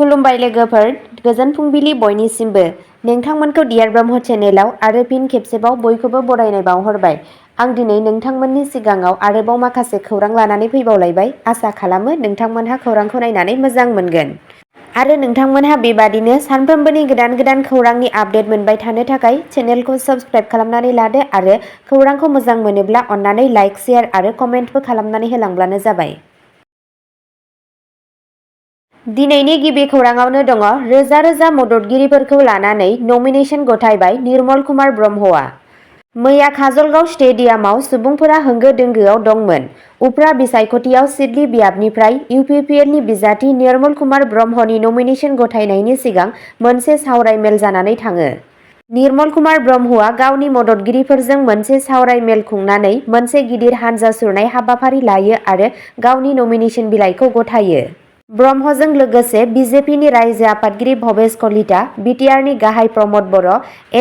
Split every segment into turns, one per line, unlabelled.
खुलुमबाय लोगोफोर, गोजोन फुंबिलि बयनिसिमबो। नोंथांमोनखौ डियार ब्रह्म चेनेलाव आरो फिन खेबसेबाव बयखौबो बरायनाय बावहरबाय। आं दिनै नोंथांमोननि सिगाङाव आरोबाव माखासे खौरां लानानै फैबावलायबाय। आसा खालामो नोंथांमोनहा खौरांखौ नायनानै मोजां मोनगोन। आरो नोंथांमोनहा बेबादिनो सानफ्रोमबोनि गोदान गोदान खौरांनि आपडेट मोनबाय थानो थाखाय चेनेलखौ साबस्क्राइब खालामनानै लादो आरो खौरांखौ मोजां मोनोब्ला अन्नानै लाइक, शेयार आरो कमेन्टबो खालामनानै होलांब्लानो जाबाय। दिनैनि गिबि खौराङावनो दङ रोजा रोजा मददगिरिफोरखौ लानानै नमिनेशन गथायबाय निर्मल कुमार ब्रह्मआ। मैया काजलगाव स्टेडियामाव सुबुंफोरा होंगो दोंगोआव दंमोन। उफ्रा बिसायख'थियाव सिडली बियाबनिफ्राय UPPLनि बिजाथि निर्मल कुमार ब्रह्मनि नमिनेशन गथायनायनि सिगां मोनसे सावराय मेल जानानै थाङो। निर्मल कुमार ब्रह्मआ गावनि मददगिरिफोरजों मोनसे सावराय मेल खुंनानै मोनसे गिदिर हानजा सुरनाय हाबाफारि लायो आरो गावनि नमिनेशन बिलाइखौ गथायो। ब्रह्मजों लोगोसे बिजेपिनि रायजो आफादगिरि भबेश कलिता, बिटिआरनि गाहाय प्रमद बर',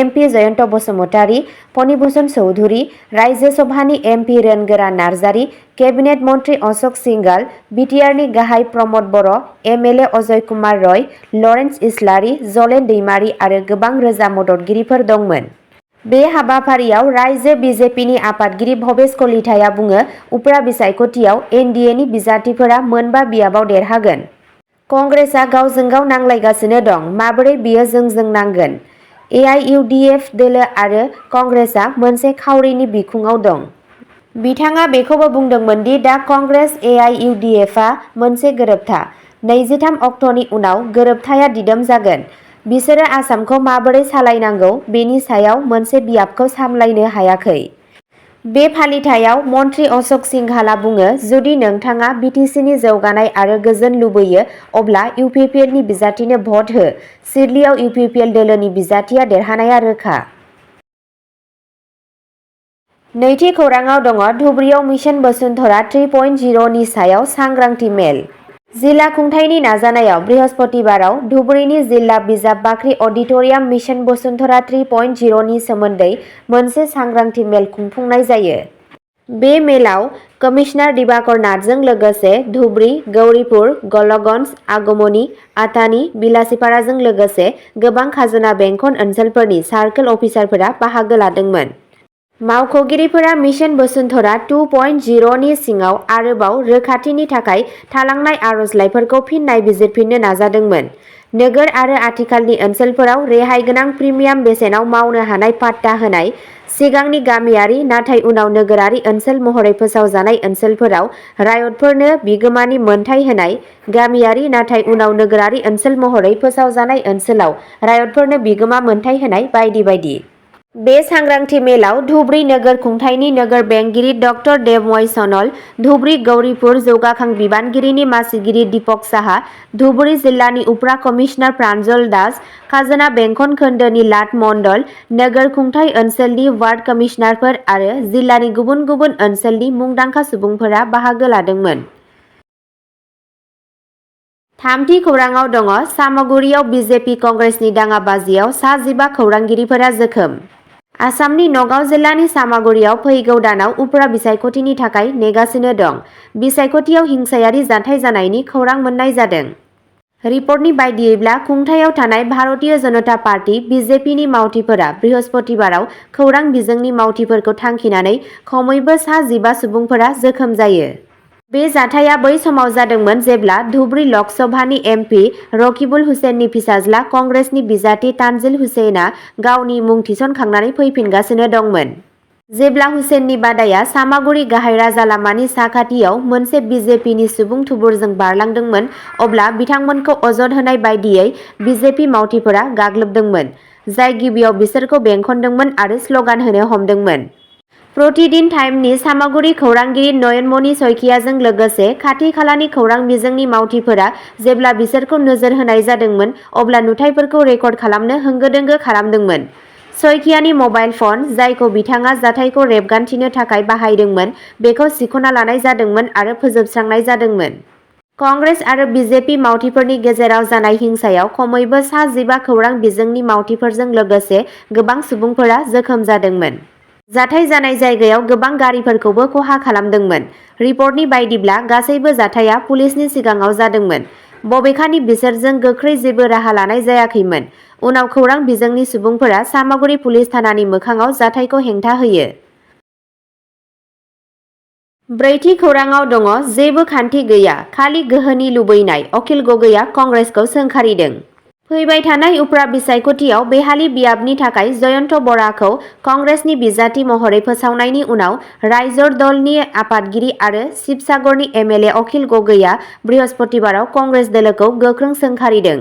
MP जयन्त बसुमतारी, फणिभूषण चौधुरी, रायजो सभानि MP रोनगोरा नार्जारी, केबिनेट मन्त्री अशोक सिंघाल, बिटिआरनि गाहाय प्रमद बर', MLA अजय कुमार रय, लरेन्स इस्लारी, जलेन दैमारी आरो गोबां रोजा मददगिरिफोर दंमोन। बे हाबाफारियाव रायजो बिजेपिनि आफादगिरि भबेश कलिताया बुङो, उफ्रा बिसायख'थियाव NDAनि बिजाथिफोरा मोनबा बियाबाव देरहागोन। कंग्रेसआ गावजों गाव नांलायगासिनो दं, माबोरै बियो जोंजों नांगोन। AIUDF दोलो आरो कंग्रेसआ मोनसे खावरिनि बिखुङाव दं। बिथाङा बेखौबो बुंदोंमोन दि दा कंग्रेस AIUDFआ मोनसे गोरोबथा। 23 अक्ट'नि उनाव गोरोबथाया दिदोम जागोन। बिसोरो आसामखौ माबोरै सालायनांगौ बेनि सायाव मोनसे बियाबखौ सामलायनो हायाखै। बे फालिथायाव मन्त्री अशोक सिंघालआ बुङो, जुदि नोंथाङा BTCनि जौगानाय आरो गोजोन लुबैयो अब्ला UPPLनि बिजाथिनो भट हो। सिडलीआव UPPL दोलोनि बिजाथिया देरहानाया रोखा। नैथि खौराङाव दङ धुबुरीयाव मिशन बसुन्धरा 3.0 नि सायाव सांग्रांथि मेल। जिल्ला खुंथायनि नाजानायाव बृहस्पतिबाराव धुबुरीनि जिल्ला बिजाब बाख्रि अडिट'रियाम मिशन बसुन्धरा 3.0 नि सोमोन्दै मोनसे सांग्रांथि मेल खुंफुंनाय जायो। बे मेलाव कमिशनार दिबाकर नाथजों लोगोसे धुबुरी, गौरीपुर, गल'गन्ज, आगमनी, आटानी, बिलासीपाराजों लोगोसे गोबां खाजोना बेंखन ओनसोलफोरनि सार्कोल अफिसारफोरा बाहागो लादोंमोन। मावख'गिरिफोरा मिशन बसुन्धरा 2.0 नि सिङाव आरोबाव रोखाथिनि थाखाय थालांनाय आर'जलाइफोरखौ फिन नायबिजिरफिननो नाजादोंमोन। नोगोर आरो आथिखालनि ओनसोलफोराव रेहाय गोनां प्रिमियाम बेसेनाव मावनो हानाय पाट्टा होनाय, सिगांनि गामियारि नाथाय उनाव नोगोरारि ओनसोल महरै फोसावजानाय ओनसोलफोराव रायटफोरनो बिगोमानि मोनथाय होनाय, गामियारि नाथाय उनाव नोगोरारि ओनसोल महरै फोसावजानाय ओनसोलाव रायटफोरनो बिगोमा मोनथाय होनाय बायदि बायदि। बे सांग्रांथि मेलाव धुबुरी नोगोर खुंथायनि नोगोर बेंगिरि डक्टर देबमय सनल, धुबुरी गौरीपुर जौगाखां बिबानगिरिनि मासिगिरि दीपक साहा, धुबुरी जिल्लानि उफ्रा कमिशनार प्रान्जल दास, खाजोना बेंखन खोन्दोनि लाट मण्डल, नोगोर खुंथाय ओनसोलनि वार्ड कमिशनारफोर आरो जिल्लानि गुबुन गुबुन ओनसोलनि मुंदांखा सुबुंफोरा बाहागो लादोंमोन। थामथि खौराङाव दङ सामगुरियाव बिजेपि कंग्रेसनि दाङाबाजियाव सा 15 खौरांगिरिफोरा जोखोम। आसामनि नगाव जिल्लानि सामागुरियाव फैगौ दानाव उफ्रा बिसायख'थिनि थाखाय नेगासिनो दं। बिसायख'थियाव हिंसायारि जाथाय जानायनि खौरां मोन्नाय जादों। रिपर्टनि बायदियैब्ला खुंथायाव थानाय भारतीय जनता पार्टी BJPनि मावथिफोरा बृहस्पतिबाराव खौरां बिजोंनि मावथिफोरखौ थांखिनानै खमैबो सा 15 सुबुंफोरा जोखोम जायो। बे जाथाया बै समाव जादोंमोन जेब्ला धुबुरी लकसभानि MP रकिबुल हुसेननि फिसाज्ला कंग्रेसनि बिजाथि तानजिल हुसैनआ गावनि मुं थिसनखांनानै फैफिनगासिनो दंमोन। जेब्ला हुसेननि बादाया सामागुरि गाहाय राजा लामानि साखाथियाव मोनसे BJPनि सुबुं थुबुरजों बारलांदोंमोन अब्ला बिथांमोनखौ अजद होनाय बायदियै BJP मावथिफोरा गाग्लोबदोंमोन, जाय गिबियाव बिसोरखौ बेंखनदोंमोन आरो स्लगान होनो हमदोंमोन। प्रतिदिन टाइमनि सामागुरि खौरांगिरि नयनमणि सइकियाजों लोगोसे खाथि खालानि खौरां बिजोंनि मावथिफोरा जेब्ला बिसोरखौ नोजोर होनाय जादोंमोन अब्ला नुथायफोरखौ रेकर्ड खालामनो होंगो दोंगो खालामदोंमोन। सइकियानि मबाइल फन, जायखौ बिथाङा जाथायखौ रेबगान्थिनो थाखाय बाहायदोंमोन, बेखौ सिख'ना लानाय जादोंमोन आरो फोजोबस्रांनाय जादोंमोन। कंग्रेस आरो BJP मावथिफोरनि गेजेराव जानाय हिंसायाव खमैबो सा 15 खौरां बिजोंनि मावथिफोरजों लोगोसे गोबां सुबुंफोरा जोखोम जादोंमोन। जाथाय जानाय जायगायाव गोबां गारिफोरखौबो खहा खालामदोंमोन। रिपर्टनि बायदिब्ला गासैबो जाथाया पुलिसनि सिगाङाव जादोंमोन। बबेखानि बिसोरजों गोख्रै जेबो राहा लानाय जायाखैमोन। उनाव खौरां बिजोंनि सुबुंफोरा सामागुरि पुलिस थानानि मोखाङाव जाथायखौ हेंथा होयो। ब्रैथि खौराङाव दङ जेबो खान्थि गैया, खालि गोहोनि लुबैनाय, अखिल गगैआ कंग्रेसखौ सोंखारिदों। फैबाय थानाय उफ्रा बिसायख'थियाव बेहालि बियाबनि थाखाय जयन्त बराखौ कंग्रेसनि बिजाथि महरै फोसावनायनि उनाव रायजर दलनि आफादगिरि आरो शिबसागरनि एमएलए अखिल गगैआ बृहस्पतिबाराव कंग्रेस दोलोखौ गोख्रों सोंखारिदों।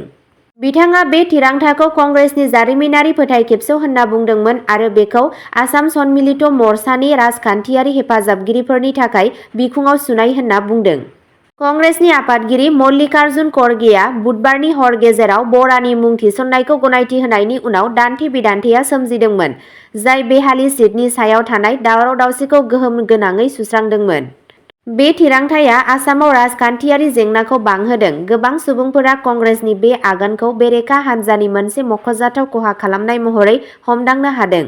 बिथाङा बे थिरांथाखौ कंग्रेसनि जारिमिनारि फोथायखेबस' होनना बुंदोंमोन आरो बेखौ आसाम सन्मिलित मर्चानि राजखान्थियारि हेफाजाबगिरिफोरनि थाखाय बिखुङाव सुनाय होनना बुंदों। कंग्रेसनि आफादगिरि मल्लिकार्जुन खड़गेआ बुधबारनि हर गेजेराव बरानि मुं थिसननायखौ गनायथि होनायनि उनाव दान्थे बिदान्थेया सोमजिदोंमोन, जाय बेहालि सिटनि सायाव थानाय दावराव-दावसिखौ गोहोम गोनाङै सुस्रांदोंमोन। बे थिरांथाया आसामाव राजखान्थियारि जेंनाखौ बांहोदों। गोबां सुबुंफोरा कंग्रेसनि बे आगानखौ बेरेखा हान्जानि मोनसे मख'जाथाव खहा खालामनाय महरै हमदांनो हादों।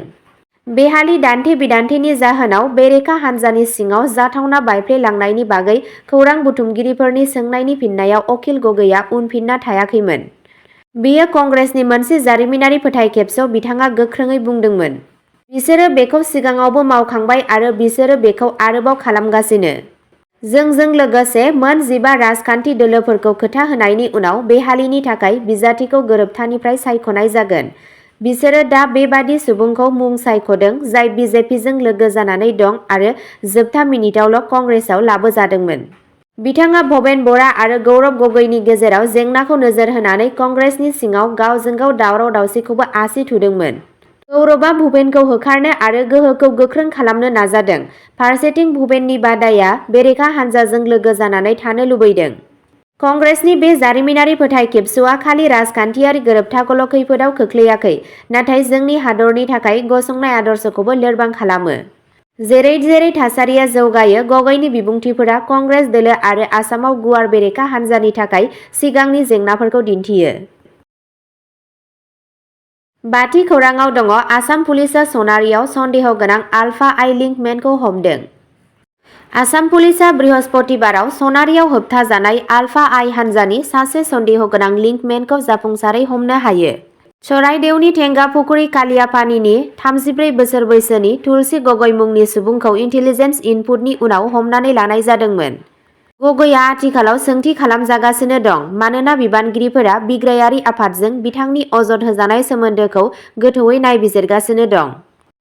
बेहालि दान्थे बिदान्थेनि जाहोनाव बेरेखा हान्जानि सिङाव जाथावना बायफ्लेलांनायनि बागै खौरां बुथुमगिरिफोरनि सोंनायनि फिननायाव अखिल गगैआ उनफिनना थायाखैमोन। बेयो कंग्रेसनि मोनसे जारिमिनारि फोथायखेबस', बिथाङा गोख्रोङै बुंदोंमोन। बिसोरो बेखौ सिगाङावबो मावखांबाय आरो बिसोरो बेखौ आरोबाव खालामगासिनो। जोंजों लोगोसे मोन 15 राजखान्थि दोलोफोरखौ खोथा होनायनि उनाव बेहालिनि थाखाय बिजाथिखौ गोरोबथानिफ्राय सायख'नाय जागोन। बिसोरो दा बेबादि सुबुंखौ मुं सायख'दों जाय बिजेपिजों लोगो जानानै दं आरो जोबथा मिनिटआवल' कंग्रेसआव लाबोजादोंमोन। बिथाङा भबेन बरा आरो गौरब गगैनि गेजेराव जेंनाखौ नोजोर होनानै कंग्रेसनि सिङाव गावजों गाव दावराव-दावसिखौबो आसि थुदोंमोन। गौरबा भुपेनखौ होखारनो आरो गोहोखौ गोख्रों खालामनो नाजादों। फारसेथिं भुपेननि बादाया बेरेखा हान्जाजों लोगो जानानै थानो लुबैदों। कंग्रेसनि बे जारिमिनारि फोथायखेबस'आ खालि राजखान्थियारि गोरोबथाखौल' खैफोदाव खोख्लैयाखै, नाथाय जोंनि हादरनि थाखाय गसंनाय आदर्शखौबो लोरबां खालामो। जेरै जेरै थासारिया जौगायो, गगैनि बिबुंथिफोरा कंग्रेस दोलो आरो आसामाव गुवार बेरेखा हान्जानि थाखाय सिगांनि जेंनाफोरखौ दिन्थियो। बाथि खौराङाव दङ आसाम पुलिसआ सनारियाव सन्देह गोनां आलफा आइ लिंकमेनखौ हमदों। आसाम पुलिसआ बृहस्पतिबाराव सनारियाव होबथाजानाय आलफा आइ हान्जानि सासे सन्देह गोनां लिंकमेनखौ जाफुंसारै हमनो हायो। चराइदेवनि थेंगापुखुरि कालियापानीनि 34 बोसोर बैसोनि तुलसी गगৈ मुंनि सुबुंखौ इन्टेलिजेन्स इनपुटनि उनाव हमनानै लानाय जादोंमोन। गगैआ आथिखालाव सोंथि खालामजागासिनो दं मानोना बिबानगिरिफोरा बिग्रायारि आफादजों बिथांनि अजद होजानाय सोमोन्दोखौ गोथौवै नायबिजिरगासिनो दं।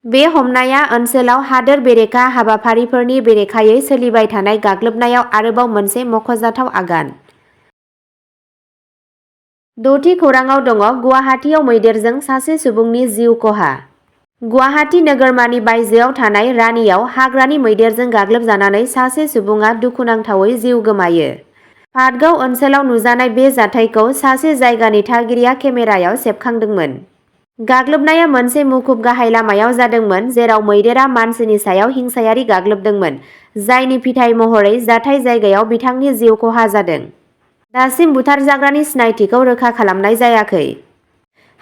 बे हमनाया ओनसोलाव हादोर बेरेखा हाबाफारिफोरनि बेरेखायै सोलिबाय थानाय गाग्लोबनायाव आरोबाव मोनसे मख'जाथाव आगान। द'थि खौराङाव दङ गुवाहाटीआव मैदेरजों सासे सुबुंनि जिउ खहा। गुवाहाटी नोगोरमानि बायजोआव थानाय रानीआव हाग्रानि मैदेरजों गाग्लोबजानानै सासे सुबुङा दुखुनांथावै जिउ गोमायो। पाटगाव ओनसोलाव नुजानाय बे जाथायखौ सासे जायगानि थागिरिया केमेरायाव सेबखांदोंमोन। गाग्लोबनाया मोनसे मुखुब गाहाय लामायाव जादोंमोन जेराव मैदेरा मानसिनि सायाव हिंसायारि गाग्लोबदोंमोन, जायनि फिथाय महरै जाथाय जायगायाव बिथांनि जिउ खहा जादों। दासिम बुथारजाग्रानि सिनायथिखौ रोखा खालामनाय जायाखै।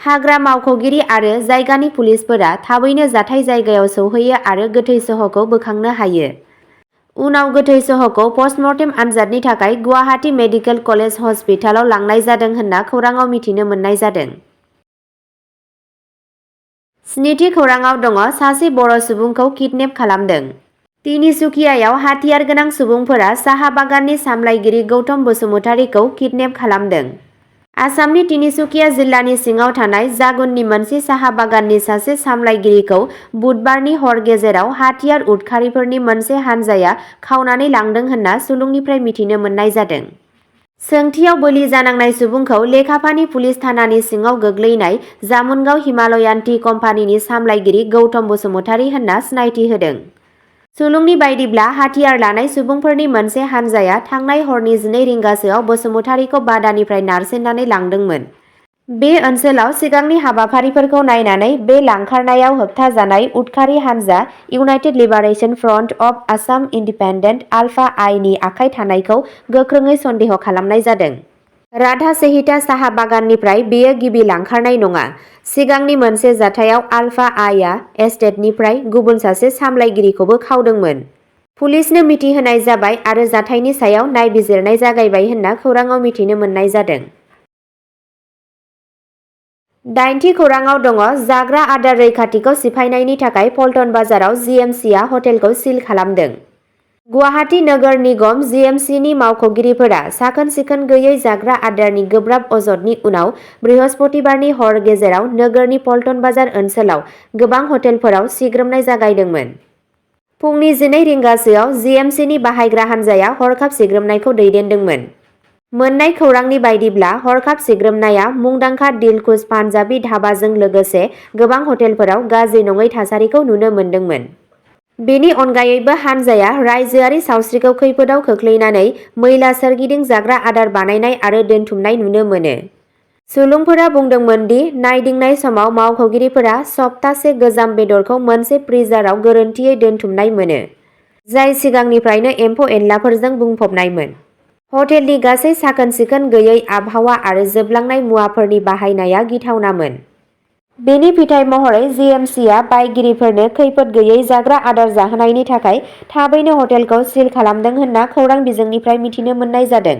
हाग्रा मावख'गिरि आरो जायगानि पुलिसफोरा थाबैनो जाथाय जायगायाव सौहैयो आरो गोथै सह'खौ बोखांनो हायो। उनाव गोथै सह'खौ पस्टमर्टेम आनजादनि थाखाय गुवाहाटी मेडिकेल कलेज हस्पिटालाव लांनाय जादों होनना खौराङाव मिथिनो मोननाय जादों। स्निथि खौराङाव दङ सासे बर' सुबुंखौ किडनेप खालामदों। तिनिसुकियायाव हाथियार गोनां सुबुंफोरा साहा बागाननि सामलायगिरि गौतम बसुमतारीखौ किडनेप खालामदों। आसामनि तिनिसुकिया जिल्लानि सिङाव थानाय जागुननि मोनसे साहा बागाननि सासे सामलायगिरिखौ बुधबारनि हर गेजेराव हाथियार उदखारिफोरनि मोनसे हानजाया खावनानै लांदों होनना सुलुंनिफ्राय मिथिनो मोननाय जादों। सोंथियाव बोलि जानांनाय सुबुंखौ लेखापानी पुलिस थानानि सिङाव गोग्लैनाय जामुनगाव हिमालयान टी कम्पानिनि सामलायगिरि गौतम बसुमतारी होनना सिनायथि होदों। सुलुंनि बायदिब्ला हाथियार लानाय सुबुंफोरनि मोनसे हानजाया थांनाय हरनि 12 रिंगासोआव बसुमतारीखौ बादानिफ्राय नारसिननानै लांदोंमोन। बे ओनसोलाव सिगांनि हाबाफारिफोरखौ नायनानै बे लांखारनायाव होबथाजानाय उदखारि हानजा United Liberation Front of Assam Independent ULFA I नि आखाइ थानायखौ गोख्रोङै सन्देह खालामनाय जादों। राधासेहिता साहा बागाननिफ्राय बेयो गिबि लांखारनाय नङा। सिगांनि मोनसे जाथायाव आलफा आइआ एस्टेटनिफ्राय गुबुन सासे सामलायगिरिखौबो खावदोंमोन। पुलिसनो मिथिहोनाय जाबाय आरो जाथायनि सायाव नायबिजिरनाय जागायबाय होनना खौराङाव मिथिनो मोननाय जादों। 9थि खौराङाव दङ जाग्रा आदार रैखाथिखौ सिफायनायनि थाखाय पल्टन बाजाराव जिएमसिआ हटेलखौ सिल खालामदों। गुवाहाटी नोगोर निगम जिएमसिनि मावख'गिरिफोरा साखोन-सिखोन गैयै जाग्रा आदारनि गोब्राब अजदनि उनाव बृहस्पतिबारनि हर गेजेराव नोगोरनि पल्टन बाजार ओनसोलाव गोबां हटेलफोराव सिग्रोमनाय जागायदोंमोन। फुंनि 12 रिंगासोआव जिएमसिनि बाहायग्रा हान्जाया हरखाब सिग्रोमनायखौ दैदेनदोंमोन। मोन्नाय खौरांनि बायदिब्ला हरखाब सिग्रोमनाया मुंदांखा दिलखुश पान्जाबी धाबाजों लोगोसे गोबां हटेलफोराव गाज्रि नङै थासारिखौ नुनो मोन्दोंमोन। बेनि अनगायैबो हान्जाया रायजोआरि सावस्रिखौ खैफोदाव खोख्लैनानै मैला सोरगिदिं जाग्रा आदार बानायनाय आरो दोनथुमनाय नुनो मोनो। सुलुंफोरा बुंदोंमोन दि नायदिंनाय समाव मावख'गिरिफोरा सप्तासे गोजाम बेदरखौ मोनसे फ्रिजाराव गोरोन्थियै दोनथुमनाय मोनो, जाय सिगांनिफ्रायनो एम्फौ-एनलाफोरजों बुंफबनायमोन। हटेलनि गासै साखोन-सिखोन गैयै आबहावा आरो जोबलांनाय मुवाफोरनि बाहायनाया गिथावनामोन। बेनि फिथाय महरै जिएमसिआ बायगिरिफोरनो खैफोद गैयै जाग्रा आदार जाहोनायनि थाखाय थाबैनो हटेलखौ सिल खालामदों होनना खौरां बिजोंनिफ्राय मिथिनो मोननाय जादों।